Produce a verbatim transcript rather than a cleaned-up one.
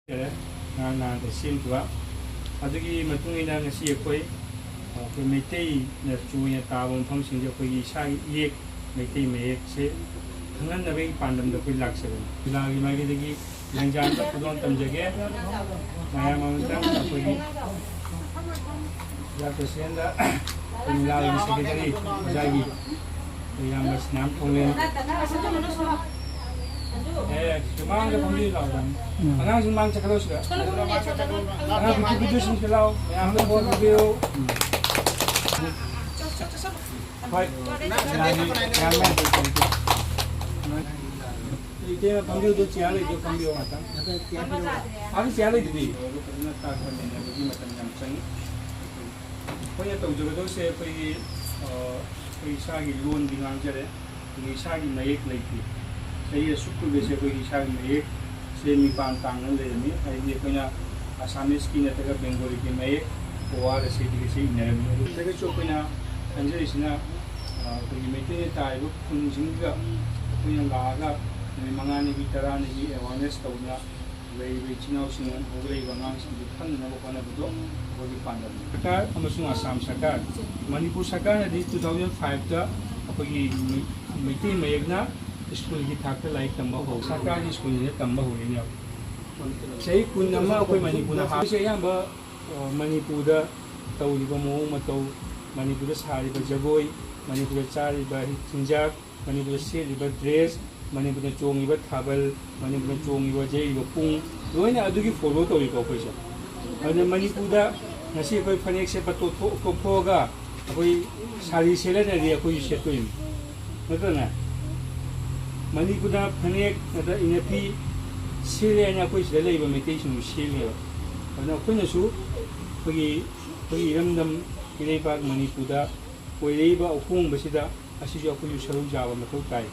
ꯉꯔꯥꯡ ꯅꯍꯥꯟꯗ ꯁꯦꯝꯈꯤꯕ꯫ ꯑꯗꯨꯒꯤ ꯃꯇꯨꯡ ꯏꯟꯅ ꯉꯁꯤ ꯑꯩꯈꯣꯏ, ꯑꯩꯈꯣꯏ ꯃꯩꯇꯩꯅ ꯆꯨ ꯑꯣꯏꯅ ꯇꯥꯕ ꯃꯐꯝꯁꯤꯡꯁꯦ ꯑꯩꯈꯣꯏꯒꯤ ꯏꯁꯥꯒꯤ ꯏꯌꯦꯛ, ꯃꯩꯇꯩ ꯃꯌꯦꯛꯁꯦ ꯈꯪꯍꯟꯅꯕꯒꯤ ꯄꯥꯟꯗꯝꯗ ꯑꯩꯈꯣꯏ ꯂꯥꯛꯆꯕꯅꯤ꯫ ꯖꯤꯂꯥꯒꯤ ꯃꯥꯏꯀꯩꯗꯒꯤ ꯂꯦꯡꯖꯥꯟꯗ ꯈꯨꯗꯣꯜ ꯇꯝꯖꯒꯦ꯫ ꯃꯌꯥꯝ ꯑꯃꯇꯪ ꯑꯩꯈꯣꯏꯒꯤ ꯖꯤꯂꯥ ꯄ꯭ꯔꯦꯁꯤꯗꯦꯟꯗ, ꯑꯩꯈꯣꯏ ꯖꯤꯂꯥꯒꯤ ꯁꯦꯀ꯭ꯔꯦꯇꯔꯤ ꯑꯣꯖꯥꯒꯤ ꯑꯩꯈꯣꯏ ꯏꯌꯥꯝꯕ ꯁꯤꯅꯥꯝ ꯊꯣꯡꯂꯦꯟ꯫ ꯑꯦ, ꯃꯃꯥꯡꯗ ꯐꯝꯕꯤꯌꯨ ꯂꯥꯎ, ꯎꯝ꯫ ꯑꯉꯥꯡꯁꯤꯡ ꯃꯥꯡ ꯆꯠꯈ꯭ꯔꯣ ꯁꯤꯗ꯫ ꯑꯉꯥꯡ ꯄꯤꯛꯇꯨ ꯄꯤꯛꯇꯨꯁꯤꯡꯁꯨ ꯂꯥꯎ, ꯃꯌꯥꯝꯗ ꯕꯣꯔ ꯄꯤꯕꯤꯌꯨ꯫ ꯎꯝ꯫ ꯍꯣꯏ꯫ ꯏꯇꯩꯃ ꯐꯝꯕꯤꯌꯨꯗꯣ, ꯆꯤꯌꯥꯔ ꯂꯩꯗꯣ ꯐꯝꯕꯤꯌꯣ ꯉꯥꯛꯇꯪ꯫ ꯑꯥꯗ ꯆꯤꯌꯥꯔ ꯂꯩꯗꯨꯗꯤ꯫ ꯐꯖꯅ ꯇꯥꯛꯄ ꯅꯩꯅꯕꯒꯤ ꯃꯇꯝ ꯌꯥꯝ ꯆꯪꯉꯤ꯫ ꯑꯩꯈꯣꯏꯅ ꯇꯧꯖꯒꯗꯧꯁꯦ ꯑꯩꯈꯣꯏꯒꯤ, ꯑ, ꯑꯩꯈꯣꯏ ꯏꯁꯥꯒꯤ ꯂꯣꯟꯗꯤ ꯉꯥꯡꯖꯔꯦ, ꯑꯩꯈꯣꯏꯒꯤ ꯏꯁꯥꯒꯤ ꯃꯌꯦꯛ ꯂꯩꯇꯦ꯫ ꯆꯍꯤ ꯑꯁꯨꯛ ꯀꯨꯏꯕꯁꯦ ꯑꯩꯈꯣꯏꯒꯤ ꯏꯁꯥꯒꯤ ꯃꯌꯦꯛꯁꯦ ꯃꯤꯄꯥꯟ ꯇꯥꯡꯅ ꯂꯩꯔꯝꯃꯤ꯫ ꯍꯥꯏꯗꯤ ꯑꯩꯈꯣꯏꯅ ꯑꯁꯥꯃꯤꯁꯀꯤ ꯅꯠꯇ꯭ꯔꯒ ꯕꯦꯡꯒꯣꯂꯤꯒꯤ ꯃꯌꯦꯛ ꯋꯥꯗ ꯁꯤꯗꯒꯤꯁꯦ ꯏꯅꯔꯝꯃꯤ꯫ ꯑꯗꯨ ꯑꯣꯏꯔꯒꯁꯨ ꯑꯩꯈꯣꯏꯅ ꯈꯟꯖꯔꯤꯁꯤꯅ, ꯑ, ꯑꯩꯈꯣꯏꯒꯤ ꯃꯩꯇꯩꯅ ꯇꯥꯔꯤꯕ ꯈꯨꯟꯁꯤꯡꯗꯨꯗ ꯑꯩꯈꯣꯏꯅ ꯂꯥꯛꯑꯒ ꯅꯨꯃꯤꯠ ꯃꯉꯥꯅꯤꯒꯤ, ꯇꯔꯥꯅꯤꯒꯤ awareness ꯇꯧꯗꯅ ꯂꯩꯔꯤꯕ ꯏꯆꯤꯟ ꯏꯅꯥꯎꯁꯤꯡ, ꯍꯧꯒꯠꯂꯛꯏꯕ ꯑꯉꯥꯡꯁꯤꯡꯗꯨ ꯈꯪꯅꯅꯕ ꯍꯣꯠꯅꯕꯗꯣ ꯑꯩꯈꯣꯏꯒꯤ ꯄꯥꯟꯗꯝꯅꯤ꯫ ꯁꯔꯀꯥꯔ ꯑꯃꯁꯨꯡ ꯑꯁꯥꯝ ꯁꯔꯀꯥꯔ, ꯃꯅꯤꯄꯨꯔ ꯁꯔꯀꯥꯔꯅꯗꯤ two thousand five ꯇ ꯑꯩꯈꯣꯏꯒꯤ ꯃꯩ-, ꯃꯩꯇꯩ ꯃꯌꯦꯛꯅ ꯁ꯭ꯀꯨꯜꯒꯤ ꯊꯥꯛꯇ ꯂꯥꯏꯔꯤꯛ ꯇꯝꯕ ꯍꯧ-, ꯁꯔꯀꯥꯔꯒꯤ ꯁ꯭ꯀꯨꯜꯁꯤꯗ ꯇꯝꯕ ꯍꯧꯔꯤꯅꯦꯕ꯫ ꯆꯍꯤ ꯀꯨꯟ ꯑꯃ ꯑꯩꯈꯣꯏ ꯃꯅꯤꯄꯨꯔꯅ ꯍꯥ-, ꯑꯌꯥꯝꯕ, ꯑ, ꯃꯅꯤꯄꯨꯔꯗ ꯇꯧꯔꯤꯕ ꯃꯑꯣꯡ ꯃꯇꯧ, ꯃꯅꯤꯄꯨꯔꯗ ꯁꯥꯔꯤꯕ ꯖꯒꯣꯏ, ꯃꯅꯤꯄꯨꯔꯗ ꯆꯥꯔꯤꯕ ꯆꯤꯟꯖꯥꯛ, ꯃꯅꯤꯄꯨꯔꯗ ꯁꯦꯠꯂꯤꯕ dress, ꯃꯅꯤꯄꯨꯔꯗ ꯆꯣꯡꯉꯤꯕ ꯊꯥꯕꯜ, ꯃꯅꯤꯄꯨꯔꯗ ꯆꯣꯡꯉꯤꯕ ꯌꯩꯔꯤꯕ ꯄꯨꯡ, ꯂꯣꯏꯅ ꯑꯗꯨꯒꯤ follow ꯇꯧꯏꯀꯣ ꯑꯩꯈꯣꯏꯁꯦ꯫ ꯑꯗꯨꯅ ꯃꯅꯤꯄꯨꯔꯗ ꯉꯁꯤ ꯑꯩꯈꯣꯏ ꯐꯅꯦꯛ ꯁꯦꯠꯄ ꯇꯣꯛꯊꯣꯛ-, ꯇꯣꯛꯊꯣꯛꯑꯒ ꯑꯩꯈꯣꯏ ꯁꯥꯔꯤ ꯁꯦꯠꯂꯅꯗꯤ ꯑꯩꯈꯣꯏꯁꯨ ꯁꯦꯠꯇꯣꯏꯅꯤ, ꯅꯠꯇ꯭ꯔꯅꯦ? ꯃꯅꯤꯄꯨꯔꯗ ꯐꯅꯦꯛ ꯅꯠꯇ꯭ꯔ ꯏꯅꯐꯤ ꯁꯦꯠꯂꯦ ꯍꯥꯏꯅ ꯑꯩꯈꯣꯏ ꯁꯤꯗ ꯂꯩꯕ ꯃꯩꯇꯩꯁꯤꯡꯁꯨ ꯁꯦꯠꯂꯦꯕ꯫ ꯑꯗꯨꯅ ꯑꯩꯈꯣꯏꯅꯁꯨ ꯑꯩꯈꯣꯏꯒꯤ, ꯑꯩꯈꯣꯏꯒꯤ ꯏꯔꯝꯗꯝ ꯏꯔꯩꯕꯥꯛ ꯃꯅꯤꯄꯨꯔꯗ ꯑꯣꯏꯔꯛꯏꯕ ꯑꯍꯣꯡꯕꯁꯤꯗ ꯑꯁꯤꯁꯨ ꯑꯩꯈꯣꯏꯁꯨ ꯁꯔꯨꯛ ꯌꯥꯕ ꯃꯊꯧ ꯇꯥꯏ꯫